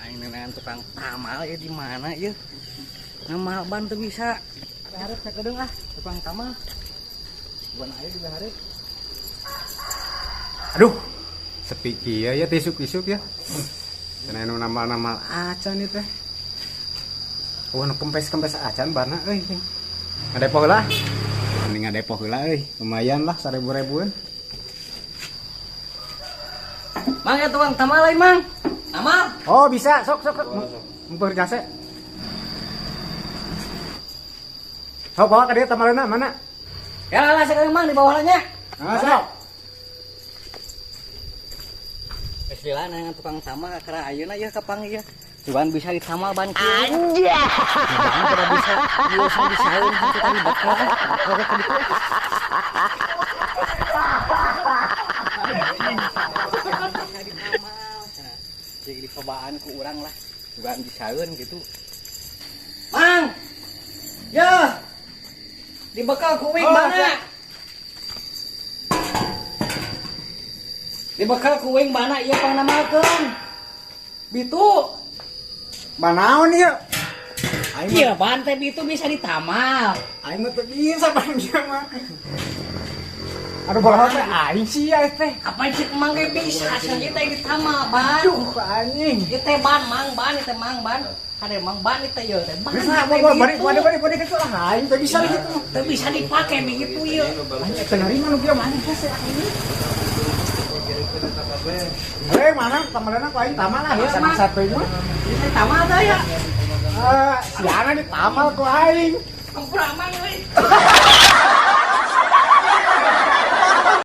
Aing nenean tukang tamal ya di mana ya? Namal ban teu bisa. Hareup sakedeung ah, tukang tamal. Bukan aya di hareup. Aduh, sepi kieu ya tisuk-isuk ya. Cenah nu namal-namal acan ieu teh. Oh, nu kempes-kempes acan barna euy. Ngadepoh heula. Mending ngadepoh heula euy. Lumayan lah 1000-ribuan. Mang ya tukang tamal lain, Mang. Tamal. Oh, bisa. Sok sok sok. Mumpur jase. Sok bawa ka dieu tamalna mana? Ya lah sakedeung Mang di bawah nya. Nah, sok. Geus lila neangan tukang tamal kakara ayeuna ieu kapanggih ieu. Cuman bisa ditamal ban kieu. Anjay. Ban kada bisa bisa disaeun henteu tadi bakal. Oke ka ditu. Bisa ditamal cenah. Jadi dicobaan ku urang lah. Cuman disaeun gitu. Mang. Ya. Dibekal ku uing Oh, bana. siap. Dibekal ku uing bana ieu pangnamalkeun. Bitu. Manaon ieu? Aing mah Iya, ban teh bitu bisa ditamal. aing mah teu bisa ban ieu mah. Aduh bola teh aing sih ya teh. Apa sih emang ge bisa asa ieu teh ditamal ban. Aduh anjing. Ieu teh ban mang ban ieu teh mang ban. Kade mang ban ieu teh ieu teh ban. Geus lah, teh bawa bari bitu. bari bari bari kitu lah aing teu bisa gitu. Teu bisa dipake begitu ieu. Aing teu narima nu kieu mah anjing hese aing. Eh mana tamalna ku aing tamal lah ya Mang. satu mah. Bisa ditamal teh ya. Eh, siana ditamal ku aing. Ampura mang euy.